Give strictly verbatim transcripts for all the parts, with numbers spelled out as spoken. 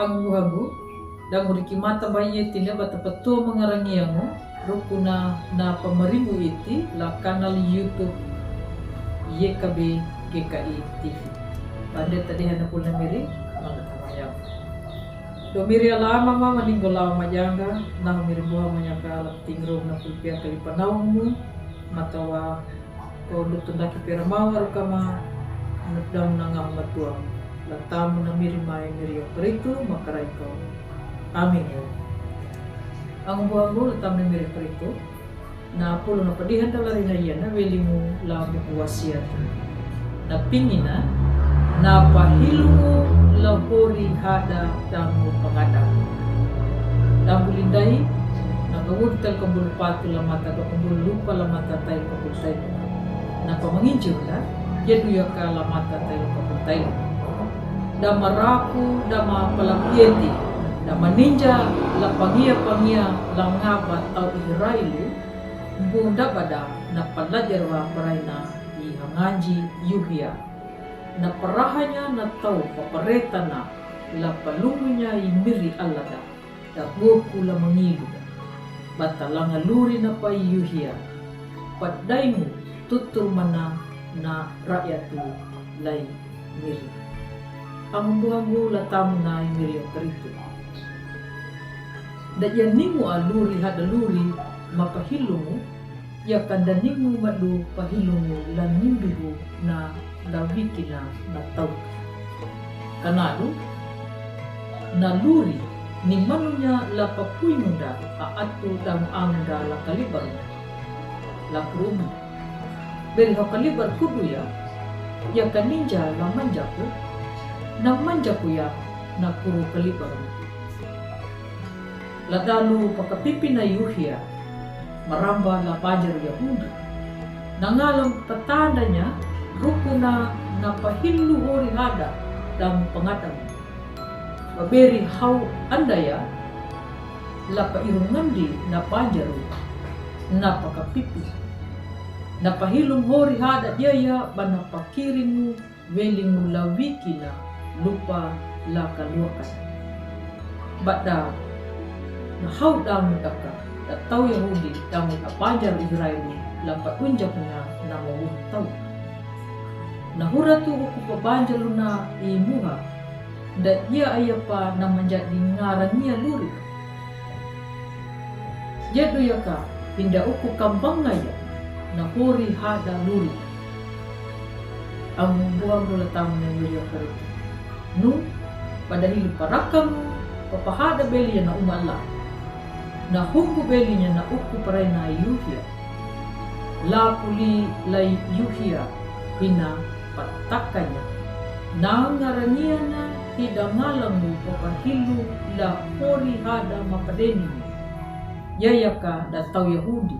Angu-angu, damu riki mata baye tine bata patua mangarangi angu, rukuna na pamarimu iti la kanal YouTube Y K B G K I T V. Pande tadi hana pula miri, mata tamayamu. Do miri ala mama maninggo lao majanga, na miri buha manyaka la tingro na pulpia kali panaumu, matawa ko lutundaki pera mau aru kama, nudam nangam matuam, la tamu na miri mai miri yo peritu, makarai ko. Amin. Angu buha angu la tamu na miri peritu. Na pulu na padihan da lari na iya na welimu la buku wasiat. Na pingina, na pahilungu la hori hada damu pangada. Damu lindai, na kawur tel kambul patu la mata kambul lupa la mata tai kambul tai. Na pamanginjur na, jadu yaka la mata tai kambul tai. Da maraku, da ma palam yeti, da maninja la pangia pangia la ngaba tau Israelu, bunda bada na palajar wa paraina i hanganji yuhia. Na parahanya na tau paparetana la palumunya i miri alada, da boku la mangilu. Bata langa luri na pai yuhia. Padaimu tutur mana na rakyatu lai miri. Ambu-ambu la tamu na i miri yang karitu. Da ia ningu a luri hada luri mapahilungu, ia kanda ningu madu pahilungu la nimbihu na la wikina na tau. Kanalu, na luri ni manunya la papuinunda a atu dang anda la kalibaru. La kurumu. Beri hau kalibar kudu ya, ia kaninja la manjaku, na manjaku ya na kuru kalibar. La dalu pakapipi na yuhia, maramba la bajar Yahudi. Na ngalam patandanya rukuna na pahilu hori hada damu pangadamu. Baberi hau andaya, la pairungandi na panjaru, na pakapipi. Na pahilung hori hada diaya bana pakiringu welingu la wikina lupa la kaluakan. Bada na hau damu daka, da tau Yahudi damu na panjaru Israelu la paunjakna na mawuh tau. Na huratu huku pabanjaluna i muha, da ia ayapa na manjadi ngarania luri. Jadu yaka, hinda uku kambanga ya, na hori hada luri. Ambu-ambu la tamu na yuri yakaru. Nu, pada hilu parakamu, papahada beli ya na umala. Na hungu beli nya na uku parai na yuhia. La puli lai yuhia hina patakanya. Na ngaraniana hida ngalamu papahilu la hori hada mapadeni. Yayaka da tau Yahudi,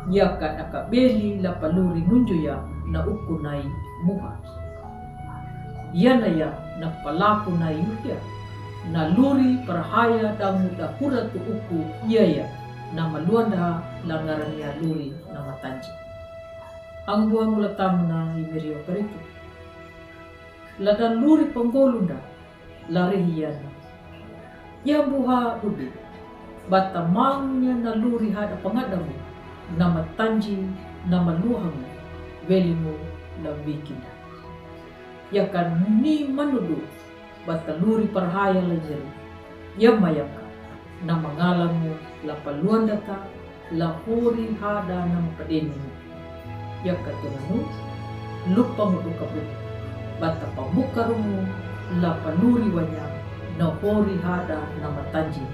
yaka da kabeli la paluri nunjuya na uku nai muha. Yanaya na palaku nai yuhia, na luri parahaya damu da huratu uku yaya. Na maluanda la ngarania luri na matanji. Ambu-ambu la tamu na i miri yo karitu. Lada luri panggolunda, la rehiana. Ia buha budi, bata mangnya na luri hada pangadamu, na matanji, na maluahamu, welimu la wikina. Ia kan ni manudu, bata luri parhaya la jeri. Ia mayaka, na mangalamu la paluandata, la hori hada na mapadeni. Ia katunanu, lupa mudu kabut. Bata pamukarumu, la paluri wanya, na hori hada na matanji.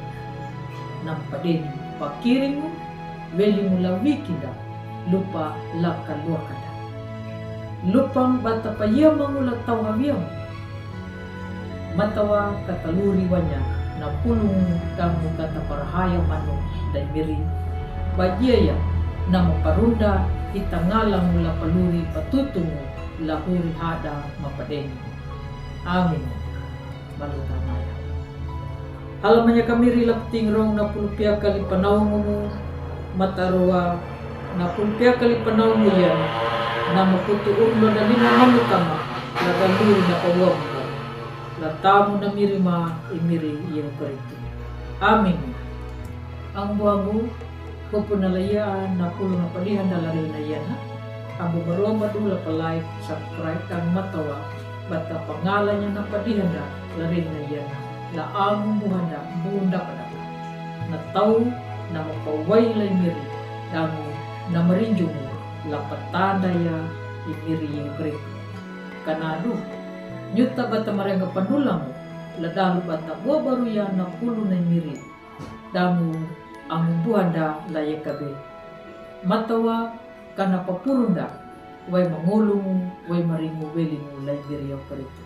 Na mapadeni, pakirimu, welimu la wikinda, lupa la kaluakada. Lupang bata payia mangu la tau hawiamu. Matawa kata luri wanya na pulung damu kata parhaya manu dai miri. Bajia ya na maparunda hita ngalamu la paluri patutungu la huri hada mapadeni. Amin. Malu tamaya. Halamanya kamiri la peting rong na pulpia kali panaungumu, matarua na pulpia kali panaungu yan. na maputu urlo na lima malu kama, la galuri na pawamu la tamu na miri ma i miri Yesu Kristu. Amin. Ang buangu, hopuna la ia na pulu na padihan da la rina iana. Ambu maromba du la pa like, subscribe dan matawa bata pangalanya na padihan da la rina iana. La ang buhanda bunda padaka na tau na mapawai la i miri damu na marinjungu la patanda ia i miri Yesu Kristu. Kanadu nyuta bata marenga panulamu la dalu bata bua baru ia na pulu na i miri damu ang buhanda la Yekabe. Matawa kana papurunda wai mangolungu wai maringu welingu la i miri Yesu Kristu.